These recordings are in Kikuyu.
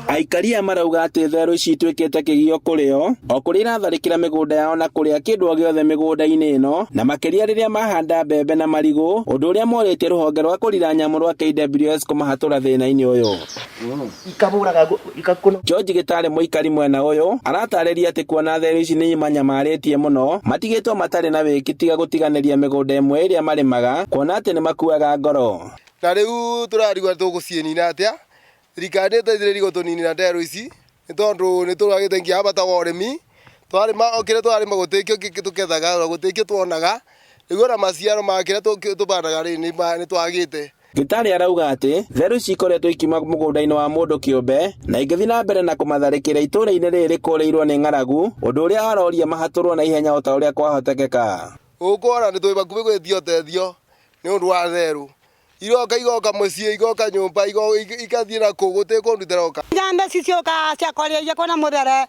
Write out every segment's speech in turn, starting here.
Aikari aya marauga atĩ therũ ici ituĩkĩte kĩgio kũrĩ o, o kũrĩa iratharĩkĩra mĩgũnda yao na kũrĩa kĩndũ o gĩothe mĩgũnda-inĩ ĩno, na makĩria rĩrĩa mahanda mbembe na marigũ, ũndũ ũrĩa morĩtie rũhonge rwa kũrira nyamũ rwa KWS kũmahatũra thĩna-inĩ ũyũ. Ikabũraga ikakũna. George Gĩtarĩ mũikari mwena ũyũ aratarĩria atĩ kuona therũ ici nĩ imanyamarĩtie mũno, matigĩtwo matarĩ na wĩki tiga gũtiganĩria mĩgũnda ĩmwe ĩrĩa marĩmaga, kuona atĩ nĩ makuaga ngoro. Na rĩu tũrarigwo tũgũciĩnina atĩa, thirikari nĩ ĩteithĩrĩrie gũtũninĩra nderũ ici, nĩ tondũ nĩ tũragĩte nginya bata wa ũrĩmi, twarĩma o kĩrĩa tũrarĩma gũtirĩ kĩo tũgethaga na gũtirĩ kĩo tuonaga, rĩu ona maciaro ma kĩrĩa tũbandaga rĩ nĩ twagĩte. Gĩtarĩ arauga atĩ therũ ici ikoretwo ikiuma mũgũnda-inĩ wa mũndũ kĩũmbe na ingĩthiĩ na mbere na kũmatharĩkĩra itũũra-inĩ rĩrĩ rĩkũrĩirwo nĩ ng'aragu, ũndũ ũrĩa aroria mahatũrwo na ihenya o ta ũrĩa kwahotekeka. Gũkũ ona nĩ twĩ hakuhĩ gwĩtia ũteithio nĩ ũndũ wa therũ. Iroka igoka mũciĩ, igoka nyũmba, igathiĩ na kũu, gũtirĩ kũndũ itaroka. Njamba ici ciũkaga cia kwarĩria kwĩna mũthere,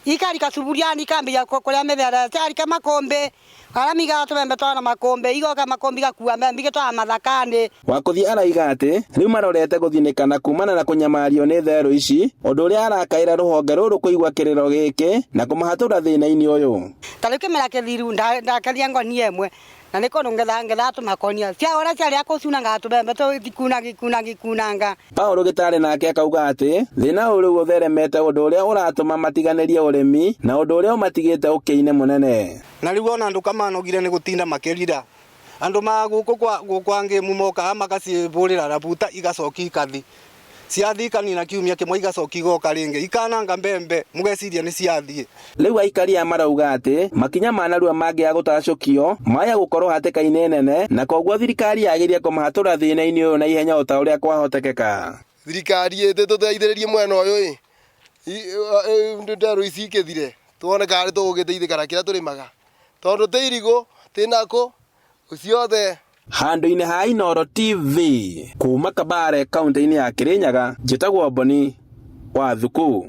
ikarika cuburiani ikambia kũrĩa mĩthere, ciarika makũmbĩ, arĩa maigaga tũmembe twao na makũmbĩ, igoka makũmbĩ igakua mbembe igĩtwara mathaka-inĩ. Wakũthiĩ araiga atĩ rĩu marorete gũthinĩkana kumana na kũnyamario nĩ therũ ici, ũndũ ũrĩa arakaĩra rũhonge rũrũ kũigua kĩrĩro gĩkĩ na kũmahatũra thĩna-inĩ ũyũ. Ta rĩu kĩmera kĩthiru ndakeria ngonia ĩmwe na nĩ kũndũ ngethaga ngethaga tũmakonia ciahora ciarĩa kũcunangaga tũbembe tũu ikunanga ikunanga ikunanga. Paul Gĩtarĩ nake akauga atĩ thĩna ũyũ rĩu ũtheremete ũndũ ũrĩa ũratũma matiganĩrie ũrĩmi na ũndũ ũrĩa ũmatigĩte ũkĩa-inĩ mũnene. Na rĩu ona andũ kamanogire nĩ gũtinda makĩrira andũ ma gũkũ kwa gũkũ angĩ mokaga makacibũrĩra rabuta igacokia ikathi ciathiĩ ikanina kiumia kĩmwe igacokia igoka rĩngĩ ikananga mbembe mũgeciria nĩ ciathiĩ. Rĩu aikari aya marauga atĩ makinya ma narua mangĩaga gũtacũkio maya gũkorwo hatĩka-inĩ nene na koguo thirikari yagĩrĩire kũmahatũra thĩna-inĩ ũyũ na ihenya o ta ũrĩa kwahotekeka. Thirikari ĩtũteithĩrĩrie mwena ũyũ ĩ, nderũ ici ikĩthire tuone kana nĩ tũgũgĩteithĩka na kĩrĩa tũrĩmaga tondũ tĩ irigũ tĩ nakũ ciothe. Handũ-inĩ ha Inooro TV kuma Kabare kaũntĩ-inĩ ya Kirinyaga, njĩtagwo Boni wa Thuku.